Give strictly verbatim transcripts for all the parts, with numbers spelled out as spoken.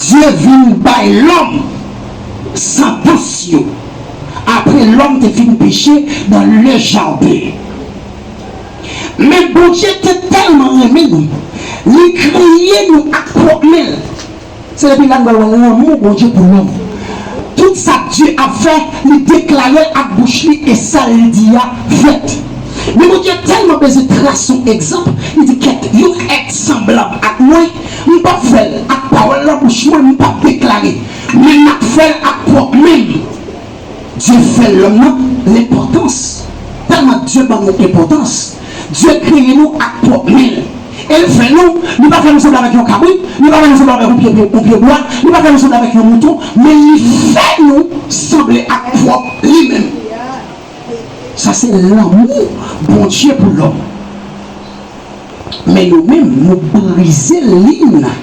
Dye vin bay lòm santans yo apre lòm te fin peche dans le jardin. Men Bondye te tèlman renmen nou, li kreye nou ak pwòp men l. Se depi la n pral wè lanmou Bondye pou lòm. Tout sa Dye ap fè, li deklare l ak bouch li e sa l di a fèt. Men Bondye tèlman bezwen trase yon egzanp, li di, kèt, yon èt sanblab ak mwen, m p ap fè l ak pawòl nan bouch mwen, m p ap deklare, men m ap fè l ak pwòp men m. Dye fè lòm nan lenpòtans. Tèlman Dye ban nou enpòtans, Dye kreye nou ak pwòp men l. E l fè nou, li pa fè nou sanble avèk yon kabrit, li pa fè nou sanble avèk yon pye, yon pye bwa, li pa fè nou sanble avèk yon mouton, men li fè nou sanble ak pwòp li menm. Sa se lanmou Bondye pou lòm. Men nou menm, nou brize liy nan.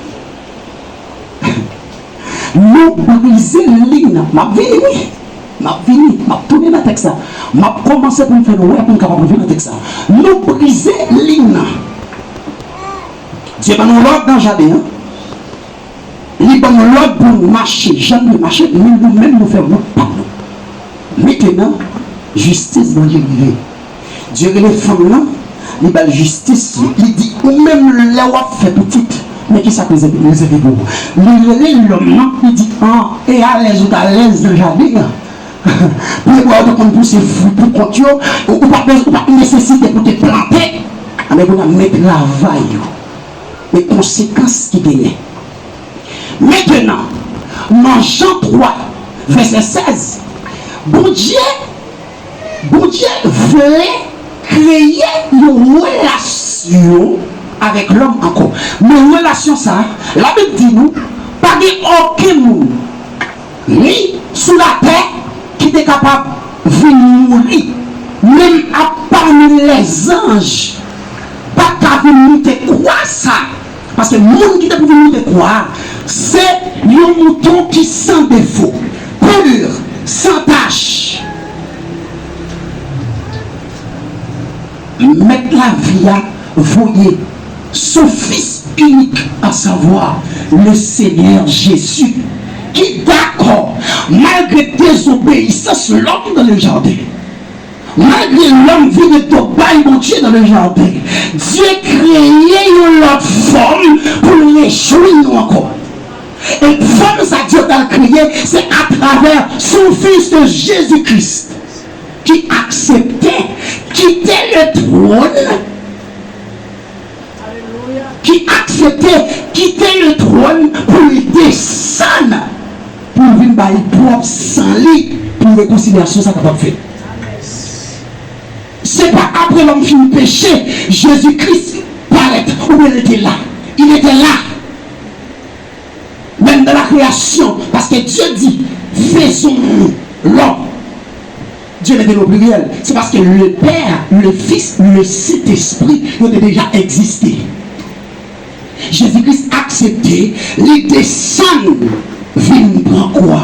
Nou brize liy nan. M ap vini, wi. M ap vini. M ap tounen nan tèks la. M ap kòmanse pou m fè nou wè, pou m kapab rive nan tèks la. Nou brize liy nan. Dye ban nou lòd nan jaden an. Li ban nou lòd pou nou mache jan nou dwe mache, men nou menm nou fè wout pa nou. Mentenan, jistis Bondye rive. Dye rele fanm lan, li ba l jistis li. Li di, ou menm lè w ap fè pitit, men kisa k rezève pou ou? Li rele lòm nan, li di, an, e alèz ou t alèz nan jaden an. Pyebwa yo te konn pouse fwi pou kont yo, ou, ou pa t, ou pa t nesesite pou te plante. Anben, kounye a, men travay yo. Men konsekans ki genyen. Mentenan, nan Jan twa, vèsè sèz, Bondye, Bondye vle kreye yon relasyon avèk lòm ankò. Men relasyon sa a, Labib di nou, pa gen okenn moun ni sou latè ki te kapab vin mouri, menm ap pami lèzanj pa t ka vin moute kwa sa, paske moun ki te pou vin moute kwa a, se yon mouton ki san defo, pur, san tach. Mèt lavi a voye son Fis inik, à savoir le Seigneur Jésus, ki dakò, malgre dezobeyisans lòm nan le jaden, malgre lòm vire do bay Bondye nan le jaden, Dye kreye yon lòt fòm pou l rejwi nou ankò. E fòm sa Dye pral kreye, se atravè son Fis de Jezi Kris, ki aksepte kite le twòn, ki aksepte kite le twòn pou l desann, pou l vin bay pwòp san li, pou rekonsilyasyon sa kapab fèt. Se pa apre lòm fin peche, Jezi Kris parèt, oubyen l te la. Il était là. Menm dans la création, paske Dye di, faisons-nous l'homme. Dye mete l o pliryèl. Se paske le Père, le Fils, le Saint-Esprit, yo te deja egziste. Jezi Kris aksepte, li desann vin pran kwa.